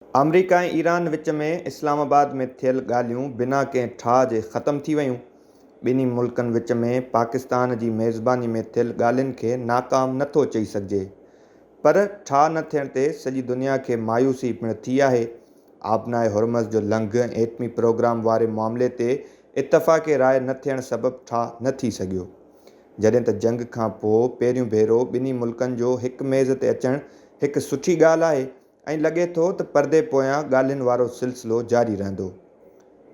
آمريڪا ۽ Iran وچ ۾ اسلام آباد ۾ ٿيل ڳالهيون بنا ڪنهن ٺاهه جي ختم ٿي ويون. ٻنهي ملڪن وچ ۾ پاڪستان جي ميزباني ۾ ٿيل ڳالهين کي ناڪام نه ٿو چئي سگهجي پر ٺاهه نه ٿيڻ تي سڄي دنيا کي مايوسي پڻ ٿي آهي. آبناء هرمز جو لنگهه ۽ ايٽمي پروگرام واري معاملي تي اتفاق راء نه ٿيڻ سبب ٺاهه نه ٿي سگهيو. جڏهن ته جنگ کان پوء پهريون ڀيرو ٻنهي ملڪن جو هڪ ميز تي اچڻ هڪ سٺي ڳالهه آهي ۽ لڳي ٿو ته پردي پويان ڳالهين وارو سلسلو جاري رهندو.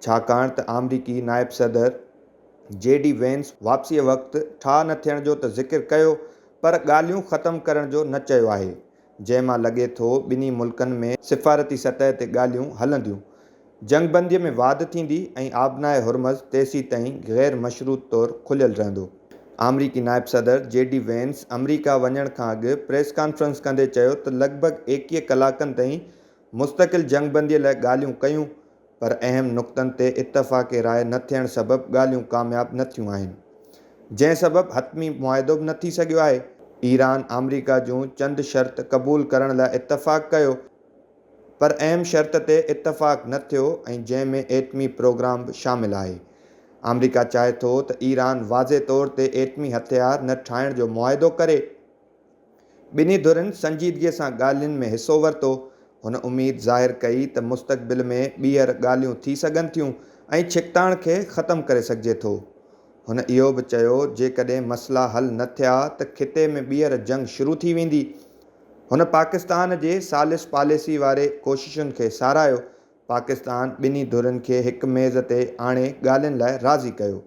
ڇاڪاڻ ته آمريڪي نائب صدر جي ڊي وينس واپسيء وقت ٺاهه نه ٿيڻ جو ته ذڪر ڪيو پر ڳالهيون ختم ڪرڻ جو نه چيو آهي، جنهن مان لڳي ٿو ٻنهي ملڪن ۾ سفارتي سطح تي ڳالهيون هلنديون، جنگبنديء ۾ واڌ ٿيندي ۽ آبناء هرمز تيسيتائين غير مشروط طور کليل رهندو. آمريڪي نائب صدر جي ڊي وينس آمريڪا وڃڻ کان اڳ پريس ڪانفرنس ڪندي چيو ته لڳ ڀڳ 21 ڪلاڪن تائين مستقل جنگبنديء لاء ڳالهيون ڪيون پر اهم نقطن تي اتفاق راء نه ٿيڻ سبب ڳالهيون ڪامياب نه ٿيون آهن جنهن سبب حتمي معاهدو به نه ٿي سگهيو آهي. ايران آمريڪا جون چند شرط قبول ڪرڻ لاء اتفاق ڪيو پر اهم شرط تي اتفاق نه ٿيو ۽ جنهن ۾ ايٽمي پروگرام به شامل آهي. آمريڪا چاهي ٿو ته ايران واضح طور تي ايٽمي هٿيار نه ٺاهڻ جو معاهدو ڪري. ٻنهي ڌرين سنجيدگي سان ڳالهين ۾ حصو ورتو. هن اميد ظاهر ڪئي ته مستقبل ۾ ٻيهر ڳالهيون ٿي سگهن ٿيون ۽ ڇڪتاڻ کي ختم ڪري سگهجي ٿو. هن اهو به چيو جيڪڏهن مسئلا حل نه ٿيا ته خطي ۾ ٻيهر جنگ شروع ٿي ويندي. هن پاڪستان جي ثالث پاليسي واري ڪوششن کي ساراهيو، پاڪستان ٻنهي ڌرين کي هڪ ميز تي آڻي ڳالهين لاء راضي ڪيو.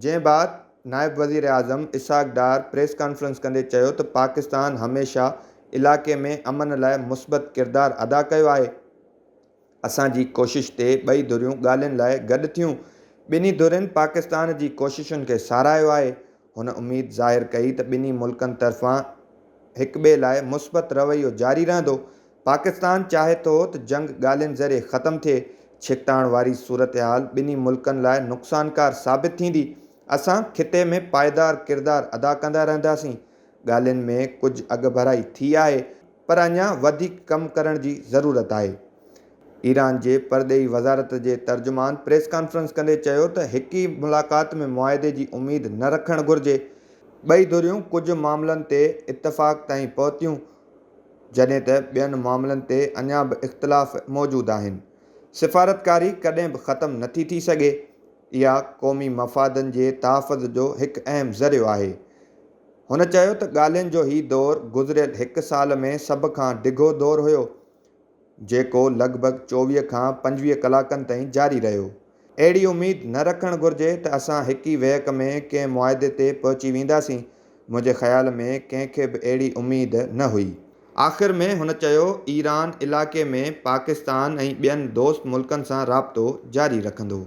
جنهن بعد نائب وزيراعظم اسحاق ڊار پريس ڪانفرنس ڪندي چيو ته پاڪستان هميشه علائقي ۾ امن لاء مثبت ڪردار ادا ڪيو آهي، اسان جي ڪوشش تي ٻئي ڌريون ڳالهين لاء گڏ ٿيون، ٻنهي ڌرين پاڪستان جي ڪوششن کي ساراهيو آهي. هن اميد ظاهر ڪئي ته ٻنهي ملڪن طرفان هڪٻئي لاء مثبت رويو جاري رهندو، پاڪستان چاهي ٿو ته جنگ ڳالهين ذريعي ختم ٿئي، ڇڪتاڻ واري صورتحال ٻنهي ملڪن لاء نقصانڪار ثابت ٿيندي، اسان خطي ۾ پائيدار ڪردار ادا ڪندا رهنداسين، ڳالهين ۾ ڪجهه اڳڀرائي ٿي آهي پر اڃا وڌيڪ ڪم ڪرڻ جي ضرورت آهي. ايران جي پرڏيهي وزارت جي ترجمان پريس ڪانفرنس ڪندي چيو ته هڪ ئي ملاقات ۾ معاهدي جي اميد نه رکڻ گهرجي، ٻئي ڌريون ڪجهه معاملن تي اتفاق تائين پهتيون جڏهن ته ٻين معاملن تي اڃا به اختلاف موجود آهن، سفارتڪاري ڪڏهن به ختم نٿي ٿي سگهي، اها قومي مفادن جي تحفظ جو هڪ اهم ذريعو آهي. هن چيو ته ڳالهين جو هي دور گذريل هڪ سال ۾ سڀ کان ڊگهو دور هيو، جيڪو لڳ ڀڳ 24 کان 25 ڪلاڪن تائين جاري رهيو. اهڙي اميد نه رکڻ گهرجي ته اسان هڪ ئي ويهڪ ۾ ڪنهن معاهدي تي پهچي وينداسين، منهنجي خيال ۾ ڪنهن کي به اهڙي اميد نه هئي. آخر ۾ هن چيو ايران علائقي ۾ پاڪستان ۽ ٻين دوست ملڪن سان رابطو جاري رکندو.